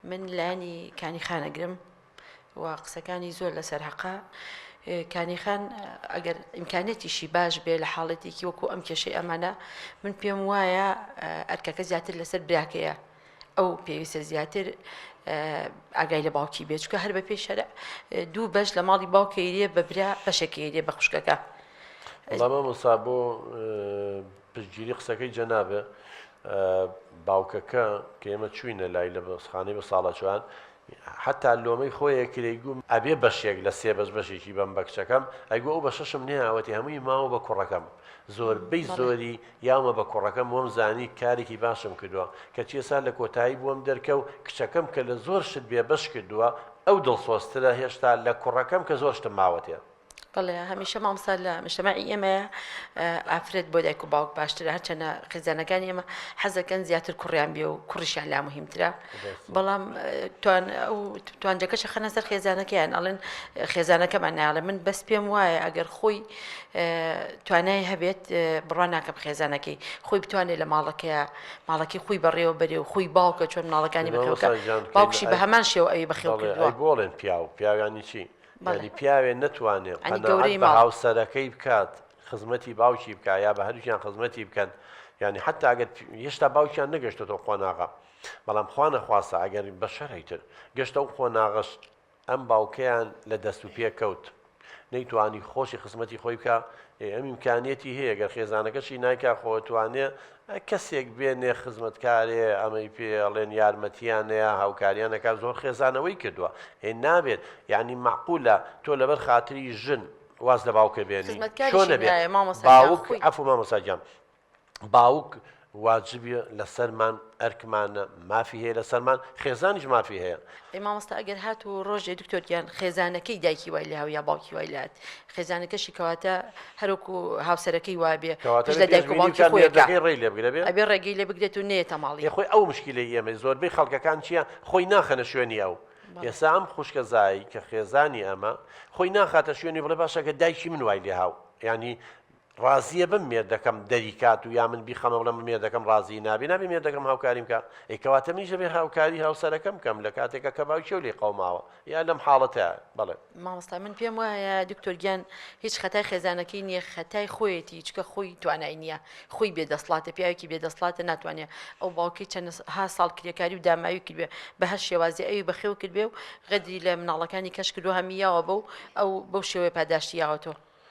من لایەنی کانی خان ئەگرم و قسەکانی زۆر لەسەر هەقە. کانی خان ئەگەر ئیمکانیەتیشی باش بێ لە حاڵەتێکی وەکو ئەم کێشەی ئەمانە من پێم وایە ئەرکەکە زیاتر لەسەر براکەیە ئەو پێویستە زیاتر ئاگای لە باوکی بێت چکە هەر بە پێی شەرع دوو بەش لە ماڵی باوکەیرێ بە برا بەشێکەیرێ بە خوشکەکە. وەڵا مامۆستا بۆ پشتگیری قسەکەی جەنابێ باوکەکە کە ئێمە چوینە لای لە بەسخانەی بە ساڵاچوان حتا لۆمەی خۆیە کرێگوم ئەبێ بەشێک لە سێ بەش بەشێکی بەم بە کچەکەم ئەیگو ئەو بەشەشم نەیاوەتی هەمووی ماوە بە کوڕەکەم زۆربەی زۆری یاومە بە کوڕەکەم وەم زانی کارێکی باشم کردووە کەچی ئێستا لە کۆتایی بۆم دەرکەو کچەکەم کە لە زۆر شت بێ بەش کردووە ئەو دڵسۆزترە هێشتا لە کوڕەکەم کە زۆر شتم ماوەتێ. بەڵێ هەمیشە مامۆستا لە مجتەمەعی ئێمەیە ئافرەت بۆ دایک و باوک باشترە هەرچەنە خێزانەکانی ئێمە حەزەکەن زیاتر کوڕیان بێ و کوڕیشیان لا مهمترە بەڵام توان ئەو توانجەکەش خەنە سەر خێزانەکەیان ئەڵێن خێزانەکەمان ناڵێ من بەس پێم وایە ئەگەر خۆی توانای هەبێت بڕوا ناکەم خێزانەکەی خۆی بتوانێت لە ماڵەکەیە ماڵەکەی خۆی بەڕێوە بەرێ و خۆی باوکە چۆن مناڵەکانی بەخێوکە باوکشی بە هەمان شێوە ئەوی بەخێو کردووە بۆڵێن پیاو پیاویانی چی یانی پیاوێ نەتوانێ قەناعەت بە هاوسەرەکەی بکات خزمەتی باوکی بکا یا بە هەردووکیان خزمەتی بکەن یانی حتا ئەگەر هێشتا باوکیان نەگەشتۆتەوە قۆناغە بەڵام خوا نەخواستە ئەگەر بە شەرعی تر گەشتە ئەو قۆناغەش ئەم باوکەیان لە دەست و پێ کەوت نەیتوانی خۆشی خزمەتی خۆی بکە ئەم ئیمکانیەتی هەیە گەر خێزانەکەشی نایکا خۆتوانێ کەسێک بێنێ خزمەتکارێ ئەمەی پێ ئەڵێن یارمەتیانەیە هاوکاریان ئەکات زۆر خێزانەوەی کردووە ئێ نابێت یعنی مەعقولە تۆ لەبەر خاتری ژن واز لە باوکە بێنی خزمەتکاریشی چۆنە بێت نایە مامۆستا گیان باوک خۆی عەفو مامۆستا گیان باوک واجبی لەسەرمان ئەرکمانە مافی هەیە لەسەرمان خێزانیش مافی هەیە. ئەی مامۆستا ئەگەر هاتوو ڕۆژێ دکتۆر گیان خێزانەکەی دایکی وای لێهاو یا باوکی وای لێهات خێزانەکەشی کەواتە هەروەکو هاوسەرەکەی وابێ کەواتە پشت لە بێ دایک و پێشبینی باوکی بکات خۆی ئەکا مێردەکەی ڕێی لێ بگرێ بێ ئەبێ ڕێگەی لێ بگرێت و نەیەتە ماڵی. ئێ خۆی ئەو مشکیلەی ئێمەی زۆربەی خەڵکەکان چیە خۆی ناخەنە شوێنی ئەو بەڵێ. ئێستا ئەم خوشکەزای کە خێزانی ئەمە خۆی ناخاتە شوێنی بڵێ باشە گەر دایکی من وای لێهاو یانی ڕازیە بم مێردەکەم دەری کات و یا من بیخەمە بڵێم مێردەکەم ڕازی نابێ نابێ مێردەکەم هاوکاریم کا ئەی کەواتە منیش دەبێ هاوکاری هاوسەرەکەم بکەم لە کاتێکا کە باوکیەو لێی قەوماوە یا لەم حاڵەتە بەڵێ. مامۆستا من پێم وایە دکتۆر گیان هیچ خەتای خێزانەکەی نیە خەتای خۆیەتی چکە خۆی توانای نیە خۆی بێ دەسڵاتە پیاوێکی بێ دەسڵاتە ناتوانێ ئەو باوکی چەند ها ساڵ کرێکاری و داماوی کردبێ بە هەر شێوازی ئەوی بەخێو کردبێ و غەدری لە مناڵەکانی کەش کردووە هەمی یاوە بەو ئەو بەو شێوەیە پاداشتی یاوەتەوە.